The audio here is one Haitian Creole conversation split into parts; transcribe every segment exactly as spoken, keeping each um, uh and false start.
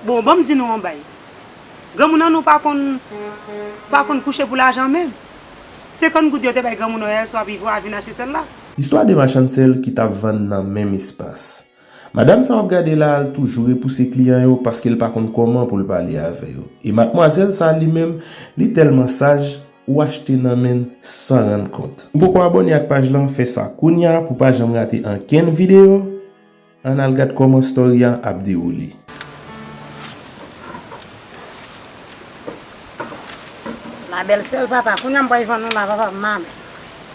Bon, ban m di nou yon bay. Granmoun an nou pa konn, pa konn kouche pou lajan menm. Senkant goud yo te bay granmoun an yè swa, pi vwa vin achte sèl la. Istwa de machann sèl ki t ap vann nan menm espas. Madanm sa w ap gade la a, l toujou repouse kliyan yo paske l pa konn kòman pou l pale avè yo. E madmwazèl sa a li menm, li tèlman saj, ou achte nan men l san rann kont. Ou poko abòne ak paj lan, fè sa kounye a pou pa janm rate ankenn videyo. Ann al gad kòman story an ap dewoule. La bèl sèl papa, kounye a m pral vann nou la papa, m male.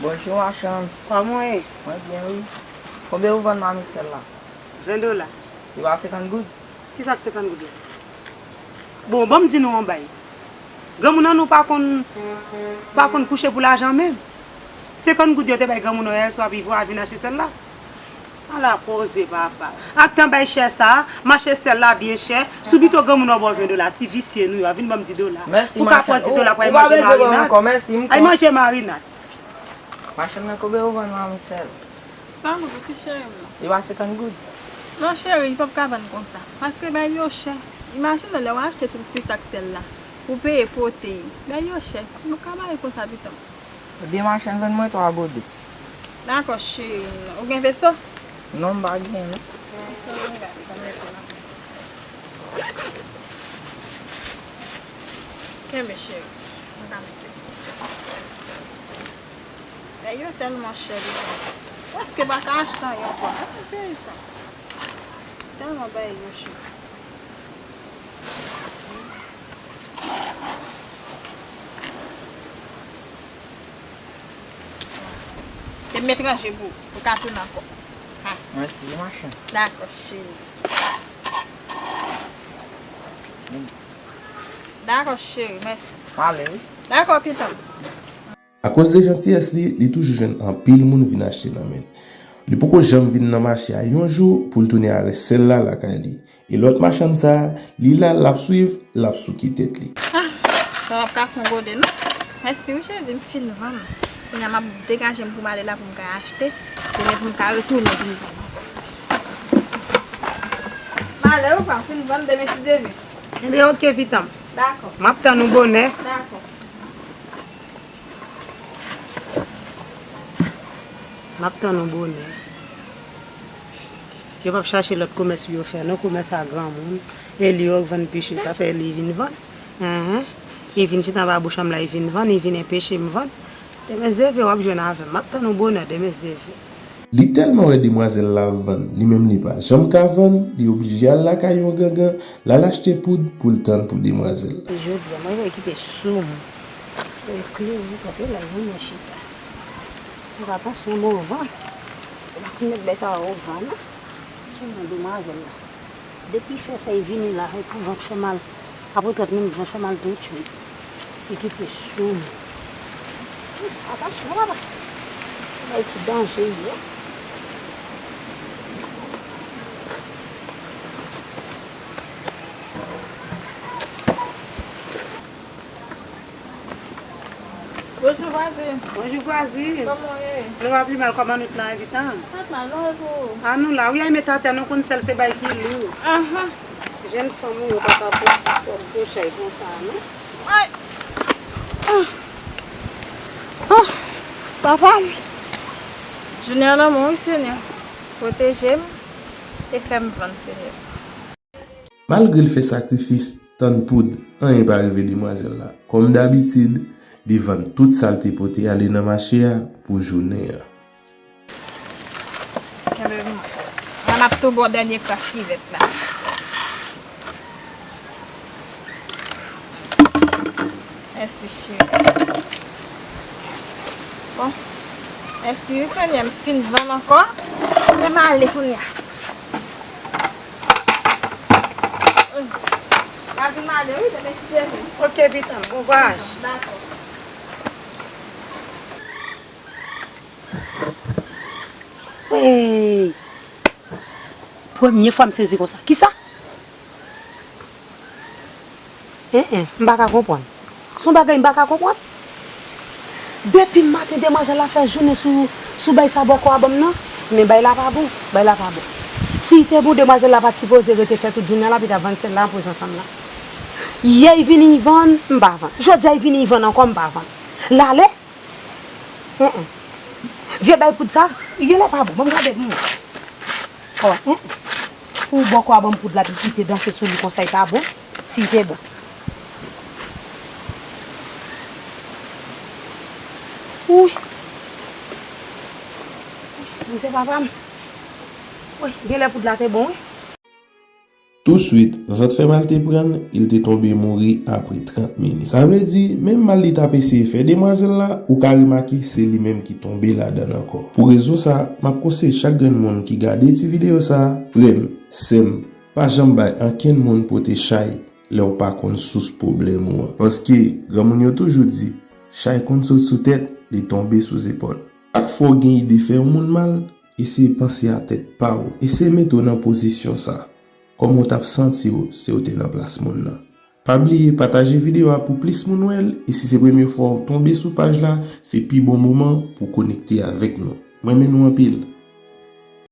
Bonjou machann. Kòman w ye? Mwen byen wi. Konbyen ou vann mamit sèl la? Ven dola. Li pa senkant goud? Kisa k senkant goud la? Bon, ban m di nou yon bay. Granmoun an nou pa konn, pa konn kouche pou lajan menm. Senkant goud yo te bay granmoun an yè swa, pi vwa vin achte sèl la. Ala koze papa. Ak tan bay chè sa a, m achte sèl la byen chè. Sou bito granmoun an ba w ven dola, ti visye nou yo, vin ban m di dola. Mèsi machann. Ou ka pran di dola pou al manje marinad. Ay manje marinad. Machann nan, konbyen ou vann mamit sèl? San goud, ti cheri m nan. Li pa senkant goud? Non cheri, li p ap ka vann konsa. Paske bay yo chè. Imajine w lè w achte tout ti sak sèl la. Ou peye pote. Bay yo chè. Nou ka ba yo konsa pita. Ebyen machann, vann mwen twa gode. Dakò cheri m nan. Ou gen veso? Non, m pa gen non. Kenbe cheri. Mwen ka mete. Bay yo tèlman chè deja. Prèske pa ka achte anyen ankò. Gade peyi sa. Tèlman bay yo chè. Te met ranje pou ou ka tounen ankò. Mèsi machann. Dakò cheri. Dakò cheri, mèsi. M ale wi. Dakò pitan m. Akoz de jantiyès li, li toujou jwenn anpil moun vin achte nan men l. Li poko janm vin nan mache a yon jou pou l tounen avè sèl la lakay li. E lòt machann sa a, li la, l ap swiv, l ap souke tèt li. Ah, sa w ap ka fon gode non. Mèsi wi Jezi, m fin vann. Kounye a m ap degaje m pou m ale la pou m ka achte. Demen pou m ka retounen vin vann. M ale wi pa, m fin vann demen si Dye vle. Ebyen oke pitan m. Dakò. M ap tann ou bonè. Dakò. M ap tann ou bonè. Yo p ap chache lòt komès pou yo fè non, komès a granmoun. E li yo k vann piche, sa fè li vin vann. Enhen. Li vin chita anba bouch an m la, li vin vann, li vin enpeche m vann. Demen si Dye vle w ap jwenn avè m. M ap tann ou bonè, demen si Dye vle. Li tèlman wè demwazèl la ap vann, li menm li pa janm ka vann, li oblije al lakay yon gangan, l al achte poud pou l tann pou demwazèl la. Jodi a, mwen vle kite sou m. Ekri, ou kanpe la, yon mwen chita. Ou ka panse yon bon van. Ou pa konn met bèy sa yo van, non. Sou non demwazèl la. Depi fè sa, e vini la, e pou van k fè mal. Apre trant minit, van fè mal tou tchwi. E kite sou m. Atansyon, papa. Bagay ki danje, wi. Bonjou vwazin. Bonjou vwazin. Kòman w ye? Nou pa pi mal, kòman nou t lan evitan? Pa t mal non, e pou ou? A nou la, wi, ay met atè, nou konn sèl se bay ki lou. Ahan. Jèn fanm ou yo pa ka pran twòp gwo chay konsa non. Ay. Ah. Ah. Papa m. Jounen an nan men w wi Senyè. Pwoteje m e fè m vann Senyè. Malgre l fè sakrifis, tann poud, anyen pa rive demwazèl la. Kòm dabitid, li vann tout sa l te pote ale nan mache a pou jounen an. Kenbe m. An ap tou ba w dènye kras kivèt la. Mèsi, cheri. Bon. Mèsi, wi, Senyè, m fin vann ankò. Men m ale kounye a. M ap vin ale, wi, demen si Dye vle. Oke, pitan m, bon vwayaj. Dakò. Hey! Premye fwa m sezi konsa. Kisa? En, en, m pa ka konprann. Se yon bagay m pa ka konprann. Depi maten, demwazèl la fè jounen sou, sou bay sa bòkò a ban m nan. Men bay la pa bon, bay la pa bon. Si te bon, demwazèl la pa t sipoze rete fè tout jounen an, l ap vin vann sèl la an prezans an m nan. Yè, l vini vann, m pa vann. Jodi a, l vini vann ankò, m pa vann. L ale? Hen-en. Vye bay poud sa, genlè pa bon. Ban m gade pou mwen. Oh, hen-en. Pou bòkò a ban m poud la, epi kite danse sou li konsa, l pa bon. Si l te bon. Wi. Bondye papa m. Wi, genlè poud la te bon, wi. Touswit, vant fè mal te pran l, e l te tonbe mouri apre trant minit. Sa vle di, menm mal li t ap eseye fè demwazèl la, ou ka remake se li menm ki tonbe ladan l ankò. Pou rezon sa, m ap konseye chak grenn moun ki gade ti videyo sa, frè m, sè m, pa janm bay ankenn moun pote chay lè w pa konn sous pwoblèm ou an. Paske, granmoun yo toujou di, chay konn sot sou tèt, li tonbe sou zepòl. Chak fwa w gen ide fè yon moun mal, eseye panse a tèt pa w. Eseye mete w nan pozisyon sa. Kòman w t ap santi w si w te nan plas moun nan? Pa bliye pataje videyo a pou plis moun wè l, e si se premye fwa w tonbe sou paj la, se pi bon moman pou w konekte avèk nou. M renmen nou anpil.